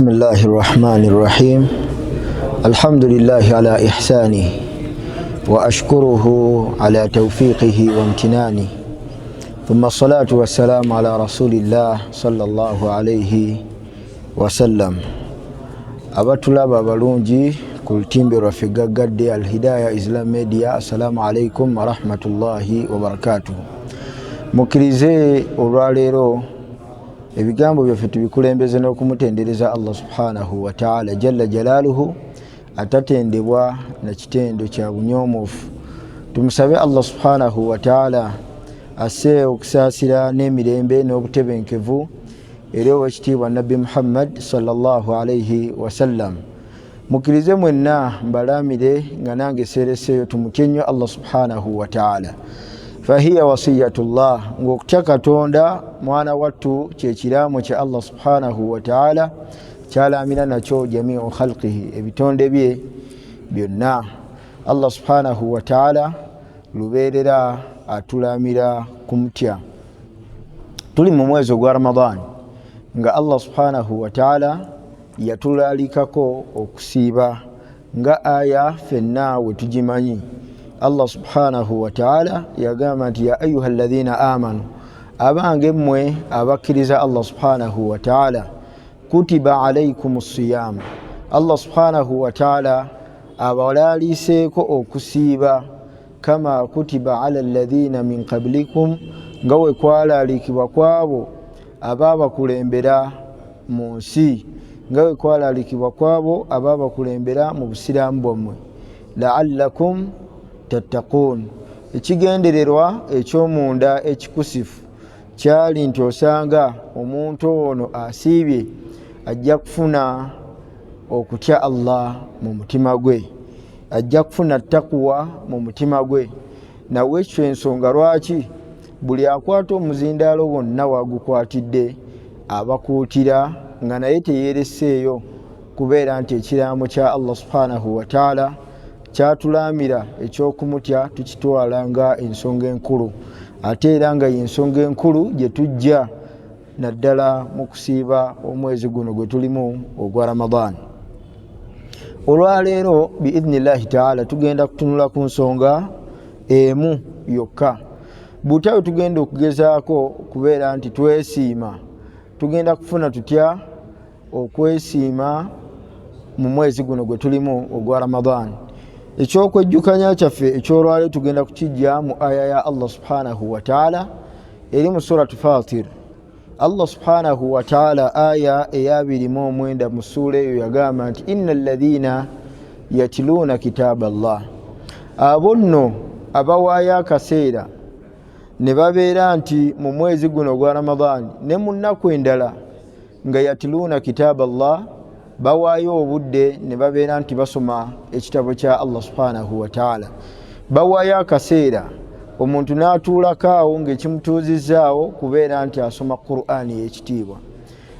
بسم الله الرحمن الرحيم الحمد لله على إحسانه وأشكره على توفيقه وامتنانه ثم الصلاة والسلام على رسول الله صلى الله عليه wasallam. Abatulaba abalungi ku lutimbe lwaffe gaggadde Alhidaya Islam Media, assalamu alaikum warahmatullahi wabarakatuhu. Mukkirize olwaleero ebigambo byaffe tubikulembeze n'okumutendereza Allah subhanahu wataala jalla jalaaluhu, atatendebwa na kitendo kya bunyoomofu. Tumusabe Allah subhanahu wataala asse okusaasira n'emirembe n'obutebenkevu eri owekitiibwa Nabbi Muhammad sallallahu alaihi wasallam. Mukkirize mwenna mbalamire nga nange seereseeyo, tumutye nnyo Allah subhanahu wataala. Fahiya wasiyatullah, ngaokutya Katonda mwana wattu kyekiraamo kya Allah subhanahu wataala kyalamira nakyo jamiu khalqihi, ebitonde bye byonna. Allah subhanahu wataala lubeerera atulamira kumutya. Tuli mu mwezi ogwa Ramadaani nga Allah subhanahu wataala yatulalikako okusiiba, nga aya fenna we tugimanyi. Allah subhanahu wataala yagamba nti ya ayuha alladhina amanu, abange mmwe abakkiriza Allah subhanahu wataala, kutiba alaikum siyam, Allah subhanahu wataala abalaliseeko okusiiba, kama kutiba ala alladhina min qablikum, nga we kwalalikibwa kwabo ababakulembera mu nsi, nga we kwalalikibwa kwabo ababakulembera mu busiraamu bwammwe, laallakum tattaquun. Ekigendererwa ekyomunda ekikusifu kyali nti osanga omuntu ono asiibye ajja kufuna okutya Allah mu mutima gwe, ajja kufuna takuwa mu mutima gwe. Nawe ekyo ensonga lwaki buli akwata omuzindaalo wonna wagukwatidde abakuutira nga naye teyeereseeyo kubeera nti ekiraamo kya Allah subhanahu wataala kyatulamira ekyokumutya tukitwala nga ensonga enkulu, ate era nga yensonga enkulu gye tujja naddala mu kusiiba omwezi guno gwe tulimu ogwa Ramadaani. Olwaleero biidhinillahi taala tugenda kutunula ku nsonga emu yokka. Butawe tugenda okugezaako okubeera nti twesiima, tugenda kufuna tutya okwesiima mu mwezi guno gwe tulimu ogwa Ramadaani. Ekyokwejjukanya kyaffe ekyolwaleero tugenda kukijja mu aya ya Allah subhanahu wataala eri mu Suratu Fatir. Allah subhanahu wataala aya eya29 mu ssuula eyo yagamba nti inna alladhina yatiluuna kitaaba Allah, abo nno abawaayo akaseera ne babeera nti mu mwezi guno ogwa Ramadaani ne mu nnaku endala nga yatiluuna kitaaba Allah, bawaayo obudde ne babeera nti basoma ekitabo kya Allah subhanahu wataala. Bawaayo akaseera omuntu n'atuulako awo ng'ekimutuuzizaawo kubeera nti asoma Qur'ani ey'ekitiibwa.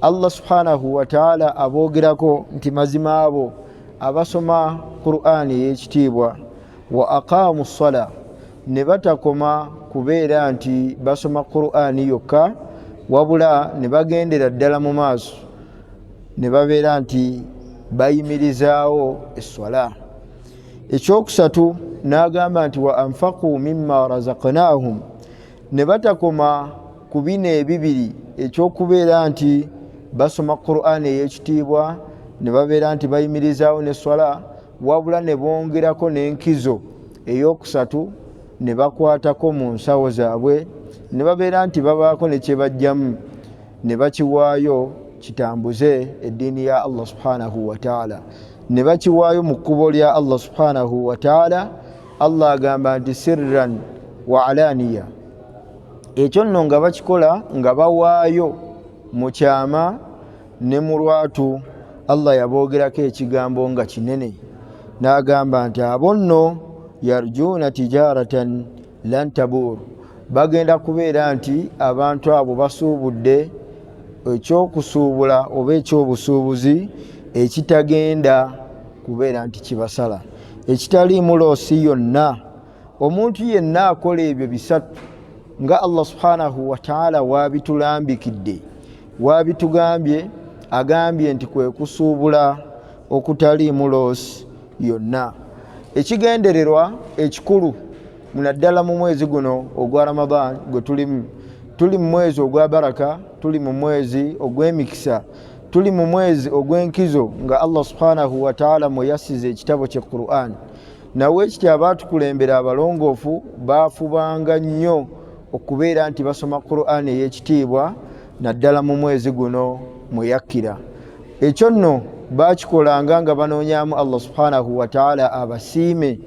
Allah subhanahu wataala aboogerako nti mazima abo abasoma Qur'ani ey'ekitiibwa, wa aqaamu ssala, ne batakoma kubeera nti basoma Qur'ani yokka, wabula ne bagendera ddala mu maaso ne babeera nti bayimirizaawo esswala. Ekyokusatu n'agamba nti wa anfaqu mimma razaqnahum, ne batakoma ku bino ebibiri, ekyokubeera nti basoma Qur'ani ey'ekitiibwa ne babeera nti bayimirizaawo n'esswala, wabula ne bongerako n'enkizo eyokusatu ne bakwatako mu nsawo zaabwe ne babeera nti babaako ne kyebajjamu ne bakiwaayo kitambuze eddiini ya Allah subhanahu wataala, ne bakiwaayo mu kkubo lya Allah subhanahu wataala. Allah agamba nti sirran wa alaniya, ekyo nno nga bakikola nga bawaayo mu kyama ne mu lwatu. Allah yaboogerako ekigambo nga kinene n'agamba nti abo nno yarjuuna tijaratan lan tabuur, bagenda kubeera nti abantu abo basuubudde ekyokusuubula oba ekyobusuubuzi ekitagenda kubeera nti kibasala, ekitaliimu loosi yonna. Omuntu yenna akola ebyo bisatu nga Allah subhanahu wataala wabitulambikidde, wabitugambye, Agambye nti kwe kusuubula okutaliimu loosi yonna. Ekigendererwa ekikulu naddala mu mwezi guno ogwa Ramadan gwe tulimu, tuli mu mwezi ogwa baraka, tuli mu mwezi ogw'emikisa, tuli mu mwezi ogw'enkizo nga Allah subhanahu wataala mwe yassiza ekitabo kye Quran. Nawe ekityo abaatukulembera abalongoofu baafubanga nnyo okubeera nti basoma Quran ey'ekitiibwa, naddala mu mwezi guno mwe yakkira. Ekyo nno bakikolanga nga banoonyamu Allah subhanahu wataala abasiime,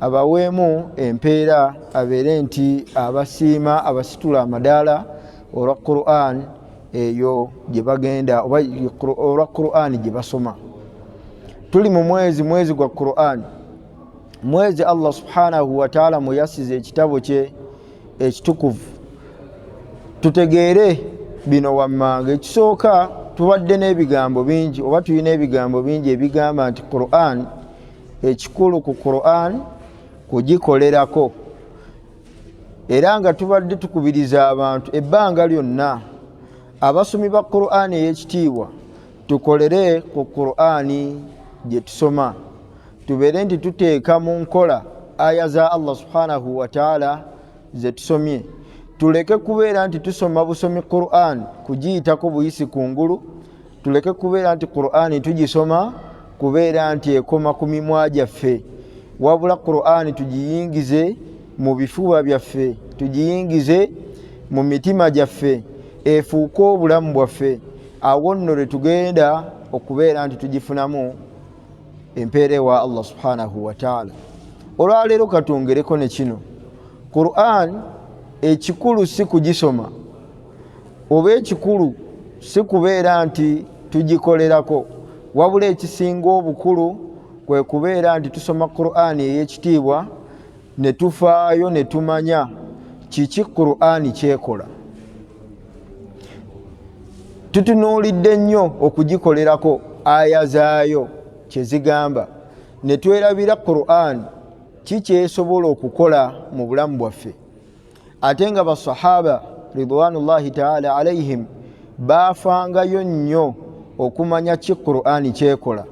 abaweemu empeera, abeere nti abasiima, abasitula amadaala olwa Quran eyo gye bagenda oba olwa Quran gye basoma. Tuli mu mwezi gwa Quran, mwezi Allah subhanahu wataala mweyassiza ekitabo kye ekitukuvu. Tutegeere bino wammanga. Ekisooka, tubadde n'ebigambo bingi oba tulina ebigambo bingi ebigamba nti Quran, ekikulu ku Quran kugikolerako, era nga tubadde tukubiriza abantu ebbanga lyonna, abasomi ba Qur'ani ey'ekitiibwa, tukolere ku Qur'ani gye tusoma, tubeere nti tuteeka mu nkola aya za Allah subhanahu wataala ze tusomye. Tuleke kubeera nti tusoma busomi Qur'an kugiyitako buyisi kungulu, tuleke kubeera nti Qur'ani tugisoma kubeera nti ekoma ku mimwa gyaffe, wabula Qur'ani tugiyingize mu bifuba byaffe, tugiyingize mu mitima gyaffe, efuuke obulamu bwaffe. Awo nno lwe tugenda okubeera nti tugifunamu empeera ewa Allah subhanahu wataala. Olwaleero katwongereko ne kino: Quran ekikulu si kugisoma, oba ekikulu si kubeera nti tugikolerako, wabula ekisinga obukulu kwe kubeera nti tusoma Qur'ani ey'ekitiibwa ne tufaayo ne tumanya kiki Qur'ani kyekola. Tutunuulidde nnyo okugikolerako, aya zaayo kyezigamba, ne twerabira Qur'ani kikyesobola okukola mu bulamu bwaffe. Ate nga basahaba ridwanullahi taala alaihim baafangayo nnyo okumanya ki Qur'ani kyekola,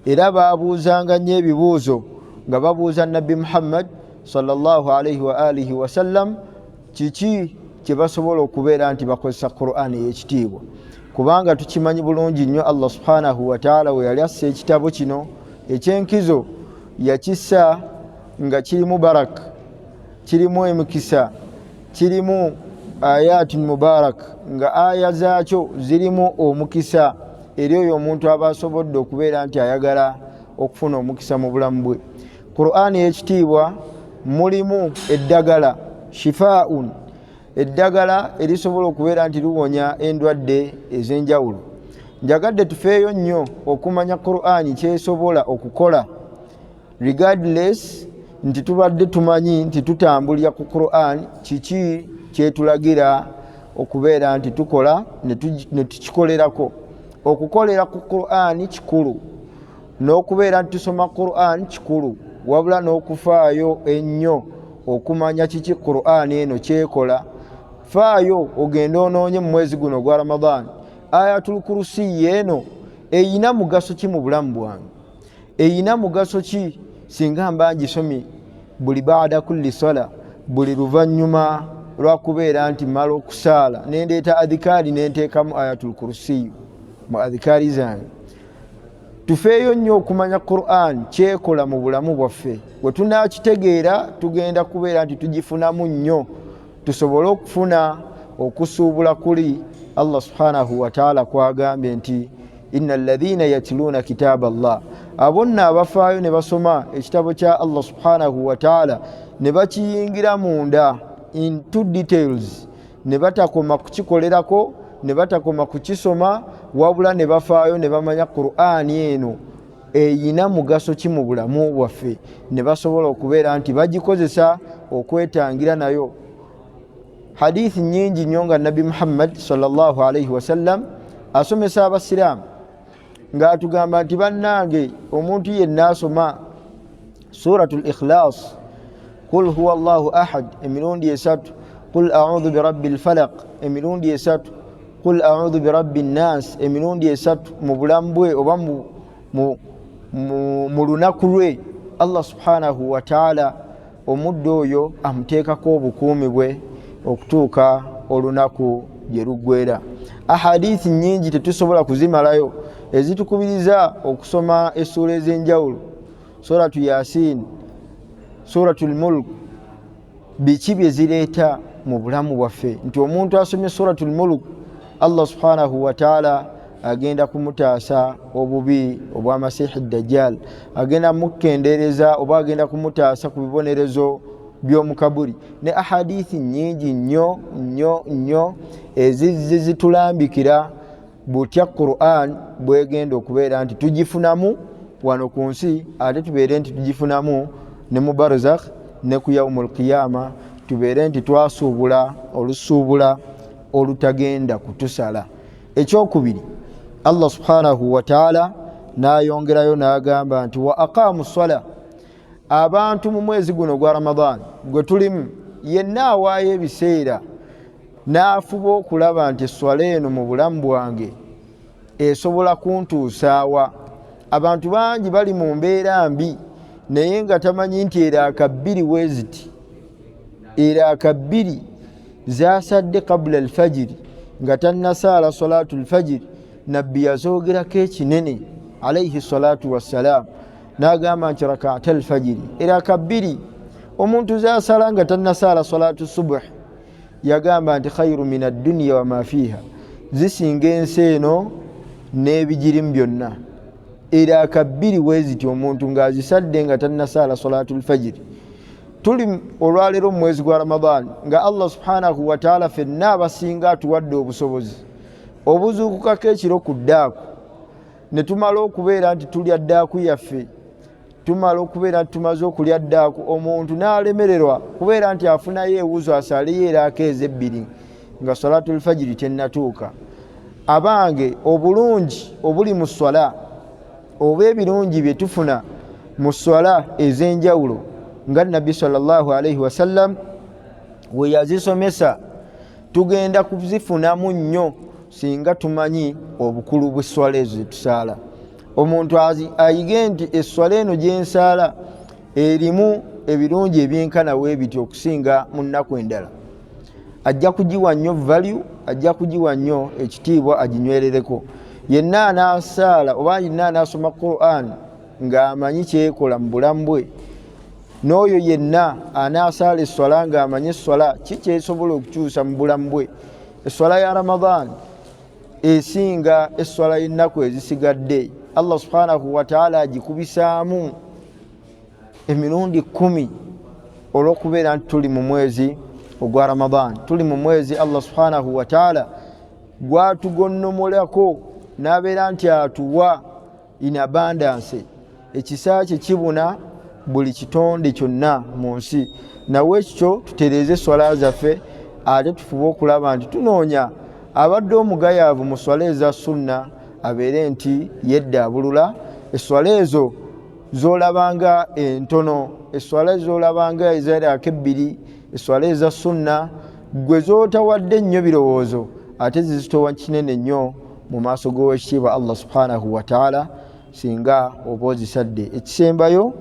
era babuuzanga nnyo ebibuuzo nga babuuza Nabbi Muhammad sallallahu alaihi wa alihi wasallam kiki kye basobola okubeera nti bakozesa Qur'ani ey'ekitiibwa, kubanga tukimanyi bulungi nnyo Allah subhanahu wataala we yali assa ekitabo kino ekyenkizo, yakissa nga kirimu baraka, kirimu emikisa, kirimu ayatin mubarak, nga aya zaakyo zirimu omukisa eri oyo omuntu aba asobodde okubeera nti ayagala okufuna omukisa mu bulamu bwe. Qur'ani ey'ekitiibwa mulimu eddagala, shifaun, eddagala erisobola okubeera nti liwonya endwadde ez'enjawulo. Njagadde tufeeyo nnyo okumanya Qur'ani kyesobola okukola, regardless nti tubadde tumanyi nti tutambulira ku Quran, kiki kyetulagira okubeera nti tukola ne tukikolerako. Okukolera ku Quran kikulu, n'okubeera nti tusoma Quran kikulu, wabula n'okufaayo ennyo okumanya kiki Quran eno kyekola. Faayo ogende onoonye mu mwezi guno ogwa Ramadan, Ayatul Kurusiyi eno eyina mugaso ki mu bulamu bwange? Eyina mugaso ki singa mba ngisomye buli baada kulli sala, buli luvannyuma lwakubeera nti mala okusaala nendeeta adhikaari nenteekamu Ayatul Kurusiyu mu adhikaari zange? Tufeeyo nnyo okumanya Quran kyekola mu bulamu bwaffe. Bwe tunakitegeera, tugenda kubeera nti tugifunamu nnyo, tusobole okufuna okusuubula kuli Allah subhanahu wataala kwagambye nti inna alladhina yatluuna kitaaba Allah. Abo nno abafaayo ne basoma ekitabo kya Allah subhanahu wataala ne bakiyingira munda into details, ne batakoma kukikolerako, ne batakoma kukisoma, wabula ne bafaayo ne bamanya Qur'ani eno eyina mugaso ki mu bulamu bwaffe, ne basobola okubeera nti bagikozesa okwetangira nayo. Hadithi nyingi nnyo nga Nabbi Muhammad sallallahu alaihi wasallam asomesa abasiraamu ng'atugamba nti bannange, omuntu yenna asoma Suratu Likhlas, qul huwa llahu ahad emirundi esatu, qul audhu birabbi lfalaq emirundi esatu, Qul audhu birabbi nnas emirundi 3 mu bulamu bwe oba mu lunaku lwe, Allah subhanahu wataala omuddu oyo amuteekako obukuumi bwe okutuuka olunaku gye luggwera. Ahadithi nyingi tetusobola kuzimalayo ezitukubiriza okusoma essuula ez'enjawulo, Suratu Yasin, Suratu Lmulk, biki bye zireeta mu bulamu bwaffe, nti omuntu asomye Suratu Lmulk Allah subhanahu wataala agenda kumutaasa obubi obwa Masihi Dajjal, agenda mukendeereza oba agenda kumutaasa ku bibonerezo by'omukaburi, ne ahadithi nyingi nnyo nnyo nnyo ezizze zitulambikira butya Quran bwegenda okubeera nti tugifunamu wano ku nsi, ate tubeere nti tugifunamu ne mu barzakh ne ku yaumu lqiyama, tubeere nti twasuubula olusuubula olutagenda kutusala. Ekyokubiri, Allah subhanahu wataala n'ayongerayo n'agamba nti wa aqamu ssala. Abantu mu mwezi guno ogwa Ramadan gwe tulimu, yenna awaayo ebiseera n'afuba okulaba nti esswala eno mu bulamu bwange esobola kuntuusaawa. Abantu bangi bali mu mbeera mbi naye nga tamanyi nti eraaka 2 weeziti, eraaka 2 zasadde kabula alfajiri nga tannasaala salatu lfajiri. Nabbi yazoogerako ekinene alaihi salatu wassalam, n'agamba nti rakaata alfajiri, eraaka 2 omuntu zasala nga tannasaala salatu subuhi, yagamba nti khairu min adduniya wama fiiha, zisinga ensi eno n'ebigirimu byonna. Eraaka 2 weeziti omuntu ng'azisadde nga tannasaala salatu lfajiri. Tuli olwaleero mu mwezi gwa Ramadan nga Allah subhanahu wataala fenna abasinga atuwadde obusobozi obuzuukukako ekiro ku ddaaku, ne tumala okubeera nti tulya ddaaku yaffe, tumala okubeera nti tumaze okulya ddaaku, omuntu n'alemererwa kubeera nti afunayo ewuzo asaleyo eraaka ezebbiri nga salatu lfajiri tennatuuka. Abange, obulungi obuli mu swala oba ebirungi bye tufuna mu swala ez'enjawulo nga Nabbi sallallahu alaihi wasallam we yazisomesa, tugenda kuzifunamu nnyo singa tumanyi obukulu bw'esswala ezo zetusaala. Omuntu ayige nti esswala eno gyensaala erimu ebirungi ebyenkana weebiti okusinga mu nnaku endala, ajja kugiwa nnyo value, ajja kugiwa nnyo ekitiibwa, aginywerereko. Yenna anaasaala oba yenna anaasoma Quran ng'amanyi kyekola mu bulamu bwe, n'oyo yenna anaasaala esswala ng'amanyi esswala ki kyesobola okukyusa mu bulamu bwe. Esswala ya Ramadan esinga esswala y'ennaku ezisigadde, Allah subhanahu wataala agikubisaamu emirundi 10 olw'okubeera nti tuli mu mwezi ogwa Ramadan, tuli mu mwezi Allah subhanahu wataala gwatugonnomolako n'abeera nti atuwa in abundance, ekisa kye kibuna buli kitonde kyonna mu nsi. Nawe ekyo tutereeze esswala zaffe, ate tufube okulaba nti tunoonya abadde omugayaavu mu swala eza sunna abeere nti yeddaabulula esswala ezo z'olabanga entono, esswala z'olabanga ezeraako 2, esswala eza sunna gwe z'otawadde ennyo birowoozo, ate zizitowa kinene nnyo mu maaso g'owekitiibwa Allah subhanahu wataala singa oba ozisadde. Ekisembayo,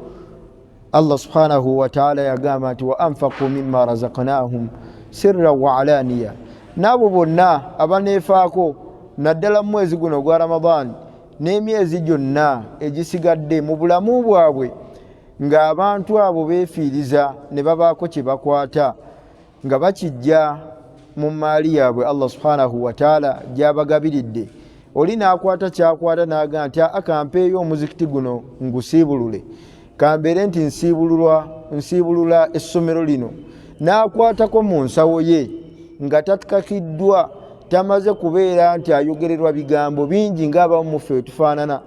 Allah subhanahu wataala yagamba nti wa anfaku mima razaknahum sirra wa alaniya, n'abo bonna abaneefaako naddala mu mwezi guno ogwa Ramadan n'emyezi gyonna egisigadde mu bulamu bwabwe, ng'abantu abo beefiiriza ne babaako kye bakwata nga bakijja mu maali yaabwe Allah subhanahu wataala gy'abagabiridde. Oli n'akwata kyakwata n'agamba nti aa, kampeeyo omuzikiti guno ngusiibulule, kambeere nti nsiibulula essomero lino, n'akwatako mu nsawo ye nga takakiddwa, tamaze kubeera nti ayogererwa bigambo bingi ng'abamu muffe wetufaanana,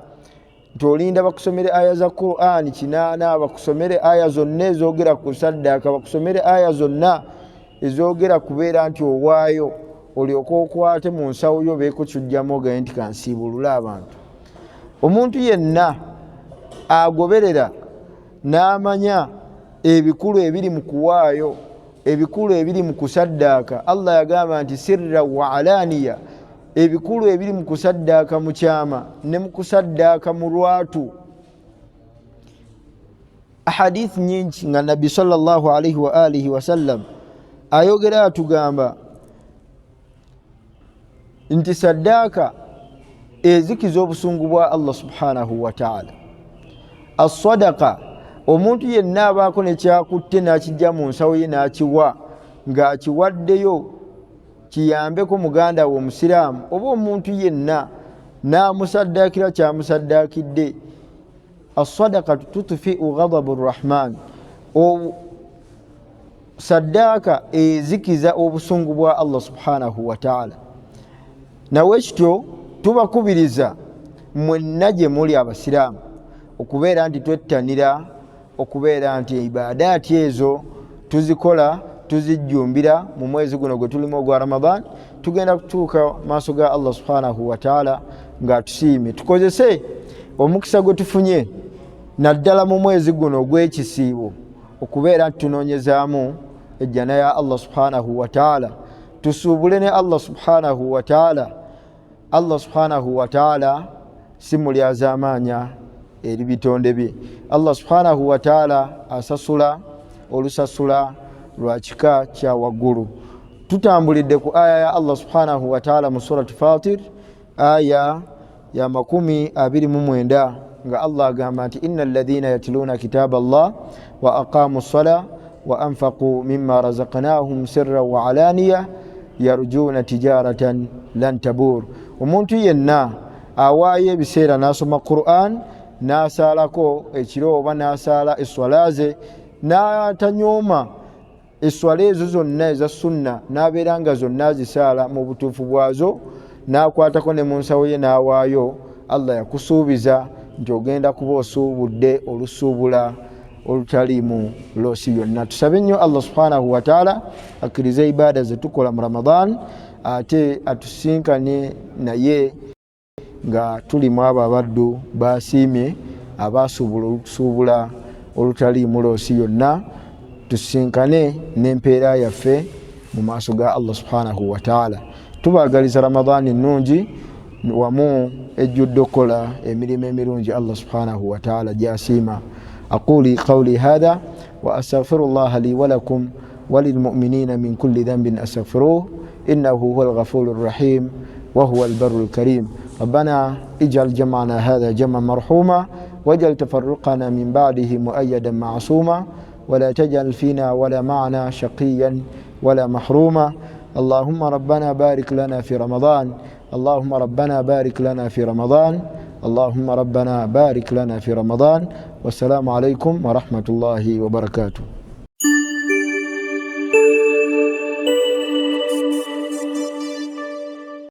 nti olinda bakusomere aya za Quran 8, bakusomere aya zonna ezoogera ku saddaaka, bakusomere aya zonna ezoogera kubeera nti owaayo, olyoke okwate mu nsawo yo beeko kyojjamu ogaye nti kansiibulule abantu. Omuntu yenna agoberera n'amanya ebikulu ebiri mu kuwaayo, ebikulu ebiri mu kusaddaaka, Allah yagamba nti sirra wa alaniya, Ebikulu ebiri mu kusaddaaka mu kyama ne mu kusaddaaka mu lwatu. Ahadith nyingi nga Nabbi sallallahu alaihi wa alihi wasallam ayogera atugamba nti saddaaka ezikiza obusungu bwa Allah subhanahu wataala. Assadaka, omuntu yenna abaako nekyakutte n'akijja mu nsawo ye n'akiwa ng'akiwaddeyo kiyambeko muganda we omusiraamu oba omuntu yenna n'amusaddaakira kyamusaddaakidde. Assadakatu tutfiu ghadabu rrahman, saddaaka ezikiza obusungu bwa Allah subhanahu wataala. Nawe kityo tubakubiriza mwenna gye muli abasiraamu okubeera nti twettanira okubeera nti ibaadaati ezo tuzikola, tuzijjumbira mu mwezi guno gwe tulimu ogwa Ramadan. Tugenda kutuuka maaso ga Allah subhanahu wataala ng'atusiimye. Tukozese omukisa gwe tufunye naddala mu mwezi guno ogw'ekisiibo okubeera nti tunoonyezaamu ejjana ya Allah subhanahu wataala, tusuubule ne Allah subhanahu wataala. Allah subhanahu wataala si mulyazaamaanya eri bitonde bye. Allah subhanahu wataala asasula olusasula lwa kika kya waggulu. Tutambulidde ku aya ya Allah subhanahu wataala mu Surat Fatir, aya ya 29, nga Allah agamba nti inna alladhina yatluna kitaba Allah wa aqamu ssala wa anfaqu mimma razaqnahum sirran wa alaniya yarjuna tijaratan lan tabur. Omuntu yenna awaayo ebiseera n'asoma Quran, n'asaalako ekiro oba n'asaala eswala ze n'atanyooma eswala ezo zonna eza sunna, n'abeera nga zonna azisaala mu butuufu bwazo, n'akwatako ne mu nsawo ye n'awaayo, Allah yakusuubiza nti ogenda kuba osuubudde olusuubula olutaliimu loosi yonna. Tusabe nnyo Allah subhanahu wataala akkirize ibaada zetukola mu Ramadan, ate atusinkane naye nga tuli mu abo abaddu basiimye abasuubula olusuubula olutaliimu loosi yonna. Tusinkane n'empeera yaffe mu maaso ga Allah subhanahu wataala. Tubaagaliza Ramadaani ennungi wamu ejjudde okukola emirimu emirungi Allah subhanahu wataala gyasiima. Aquli qawli hatha wa astaghfiru llaha li walakum walilmuminina min kulli dhanbin astaghfiruh innahu huwa alghafuru rrahim وهو البر الكريم. ربنا اجعل جمعنا هذا جمعا مرحوما، واجعل تفرقنا من بعده مؤيدا معصوما، ولا تجعل فينا ولا معنا شقيا ولا محروما. اللهم ربنا بارك لنا في رمضان، اللهم ربنا بارك لنا في رمضان، اللهم ربنا بارك لنا في رمضان. والسلام عليكم ورحمة الله وبركاته.